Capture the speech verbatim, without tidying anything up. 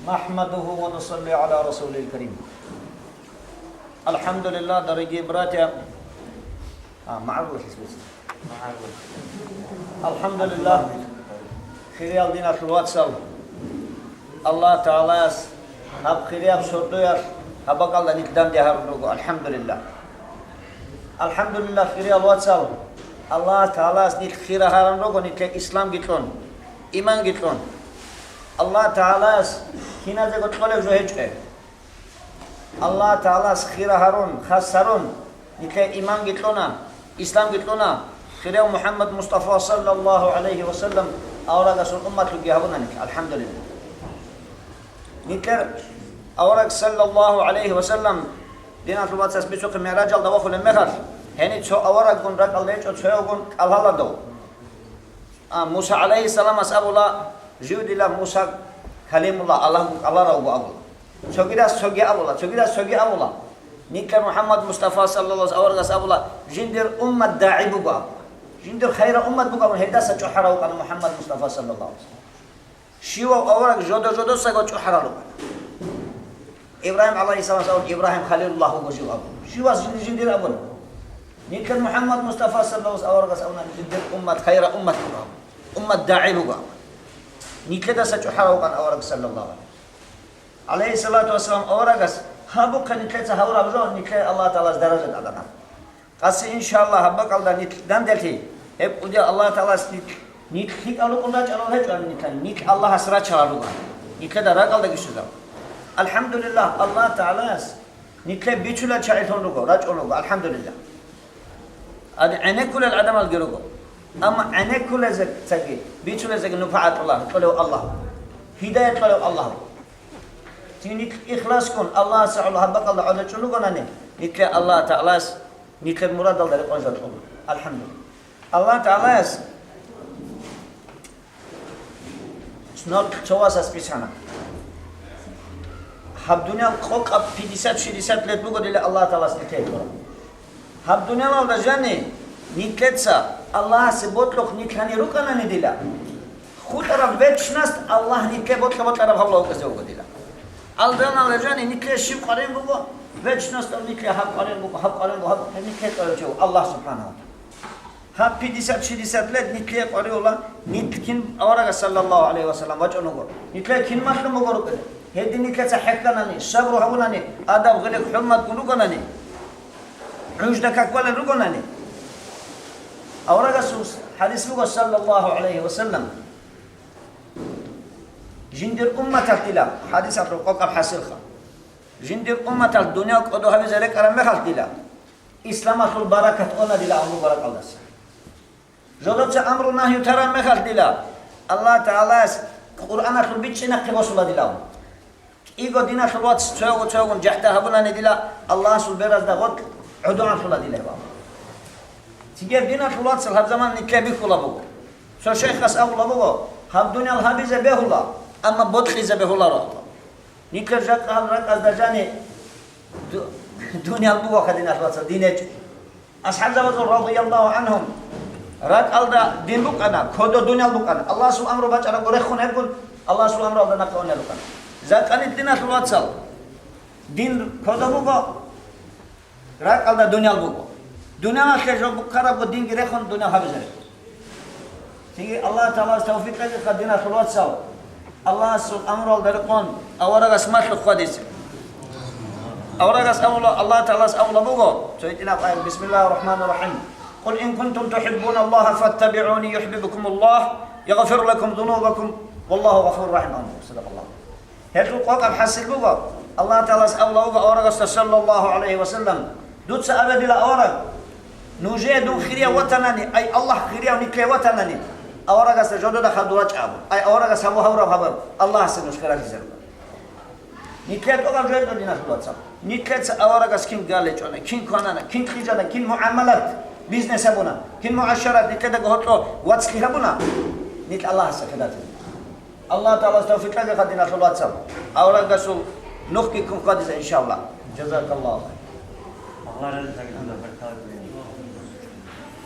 نحمده ونصلي على رسوله الكريم. الحمد لله, дорогие братья. А, магӀарулахъе бицин. Алхамдулиллагь, хириял диналъул вацал, Аллагь ТагӀалаяс гьаб хирияб сордоялъ гьаб бакӀалда нилъ данде гьарун руго, алхамдулиллагь. Алхамдулиллагь, хириял вацал, Аллагь ТагӀалаяс нилъ хира гьарун руго, нилъее исламги кьун, иманги кьун. Аллагь ТагӀалаяс киназего кьолеб жо гьечӀо. Аллагь ТагӀалас хира гьарун, хас гьарун, нилъее иманги кьуна, исламги кьуна, хирияв МухӀаммад Мустафа саллаллагьу гӀалайгьи ва саллам аварагасул умматлъунги гьабуна нилъ, алхӀамдулиллагь. Нилъер авараг саллаллагьу гӀалайгьи ва саллам диналъул вацас бицухъе мигӀражалда вахулеб мехалъ, гьенив цо авараггун ракӀалда гьечӀо, цоявгун кӀалгьаладав. А, Муса гӀалайгьиссаламас абула, жив дила Муса Калимуллагь, Аллагьгун кӀаларавго абула. Цогидас цоги абула, цогидас цоги абула. Нилъер МухӀаммад Мустафа саллаллагьу гӀалайгьи ва саллам аварагас абула, жиндир уммат дагӀи буго абула. Жиндир хайра уммат буго абула, гьелдаса чӀухӀарав вукӀана МухӀаммад Мустафа саллаллагьу гӀалайгьи ва саллам. Щивав авараг жодо-жодосаго чӀухӀарал рукӀана. Ибрагьим гӀалайгьиссаламас абун, Ибрагьим Халилуллагь вуго жив абун. Щивас жиндир абун. Нилъер МухӀаммад Мустафа саллаллагьу гӀалайгьи ва саллам аварагас абуна, жиндир уммат хайра уммат буго абун. Уммат дагӀи буго абун. Нилъедаса чӀухӀарав вукӀана авараг саллаллагьу гӀалайгьи. ГӀалайгьиссалату вассалам аварагас гьабухъе нилъеца гьавураб жо, нилъее Аллагь ТагӀалас даража тӀадана. Къаси, иншаллагь, гьаб бакӀалда нилъ данделъи, гьеб кӀудияв Аллагь ТагӀалас нилъ, нилъ лъикӀал рукӀун рачӀарал гьечӀо нилъ, нилъ Аллагьас рачарал руго. Нилъеда ракӀалдаги щвезаб. АлхӀамдулиллагь, Аллагь ТагӀалас нилъе бичулел чагӀилъун руго, рачӀун руго, алхӀамдулиллагь. Ад-, гӀенеккулел гӀадамалги руго. Амма гӀенеккулезецаги, бичулезеги нуфагӀат кьолев Аллагь, гьидаят кьолев Аллагь. Цин нилъ ихласгун Аллагьасе гӀоло гьаб бакӀалда гӀодор чӀун ругонани, нилъе Аллагь ТагӀалас нилъер мурадалда рекъон жо кьуна. АлхӀамдулиллагь. Аллагь ТагӀалаяс нур цо васас бицана. Гьаб дуниял къокъаб пятьдесят-шестьдесят лет буго дила Аллагь ТагӀалас нилъее кьураб. Гьаб дуниялалда жани нилъеца Аллагьасе бокьухъ нилъ гьанир рукӀанани дила, хутӀараб вечность Аллагь нилъее бокьа-бокьараб гьавла вукӀизе вуго дила. Алжаналда жани нилъее щиб къварин буго, вечностал нилъее гьаб къварин буго, гьаб къварин буго, гьаб нилъее кьолев чи вуго Аллагь субхӀанагьу ва тагӀала. Гьаб пятьдесят-шестьдесят лет нилъее къвариула, нилъ кин аварагас саллаллагьу гӀалайгьи ва саллам вачӀун вуго, нилъее кин малъун буго рукӀине. Гьедин нилъеца хӀехьанани, сабру гьабунани, адаб-гъилик хӀурматгун ругонани, гӀужда каквалел ругонани. Аварагасул хӀадис буго, саллаллагьу гӀалайгьи ва саллам, жиндир умматалъ дила, хӀадисалъул къокъаб хӀасилха, жиндир умматалъ дуниял кӀодо гьабизе рекӀараб мехалъ дила, исламалъул баракат она дила амру баракалдаса. Жодоца амру-нагью тараб мехалъ дила, Аллагь ТагӀалас Къуръаналъул бичӀчӀи нахъе босула дила. КӀиго диналъул вац цояв-цоявгун жахӀда гьабунани дила, Аллагьасул беразда гъоркь гӀодо анлъула дила гьеб. Цинги диналъул вацал гьаб заман нилъее бихьула буго. Цо шайхас абула буго, гьаб дуниял гьабизе бегьула, амма бокьизе бегьуларо. Нилъер жакъа гьал ракӀазда жани ду-, дуниял бугоха диналъул вацал, дин гьечӀо. АсхӀабзабазул, радияллагьу гӀанхум, ракӀалда дин букӀана, кодо дуниял букӀана. Аллагьасул амру бачӀарабго рехун гьебгун, Аллагьасул амруялда нахъе унел рукӀана. Жакъани диналъул вацал, дин кодо буго, ракӀалда дуниял буго. Дуниялалъе жо буккарабго динги рехун, дуниял гьабизе рехун. Цинги Аллагь ТагӀалас тавфикъ кьеги, диналъул вацал, Аллагьасул амруялда рекъон аварагас малъухъ хьвадизе. Аварагас абула, Аллагь ТагӀалас абула буго, цо гьитӀинаб аят, бисмиллагьир рахӀманир рахӀим. «Къул ин кунтум тухӀиббуналлагьа фаттабигӀуни юхӀбибкумуллагь, ягъфир лакум зунубакум, валлагьу гъафурур рахӀим». Амин. Садакъаллагь. Гьелъул къокъаб хӀасил буго, Аллагь ТагӀалас абула буго аварагасда, саллаллагьу гӀалайгьи ва саллам, дуца абе, дила авараг, нужее дун хирияв ватанани, ай Аллагь хирияв нилъее ватанани, аварагасда жодода хадур вачӀа абу, ай аварагас гьабу гьавураб гьабар Аллагьасе нуж хиралъизе руго. Нилъее тӀогаб жо гьечӀо, диналъул вацал. Нилъеца аварагас кин галечӀона, кин кванана, кин хъижана, кин мугӀамалат, бизнес гьабуна, кин мугӀашарат, нилъедаго гьоркьо вацлъи гьабуна, нилъ Аллагьасе хиралъизе. Аллагь ТагӀалас тавфикъ кьеги, диналъул вацал, аварагасул нухги ккун хьвадизе, иншаллагь. Жазакаллагьу хайр. Аллагь разилъаги, баркала.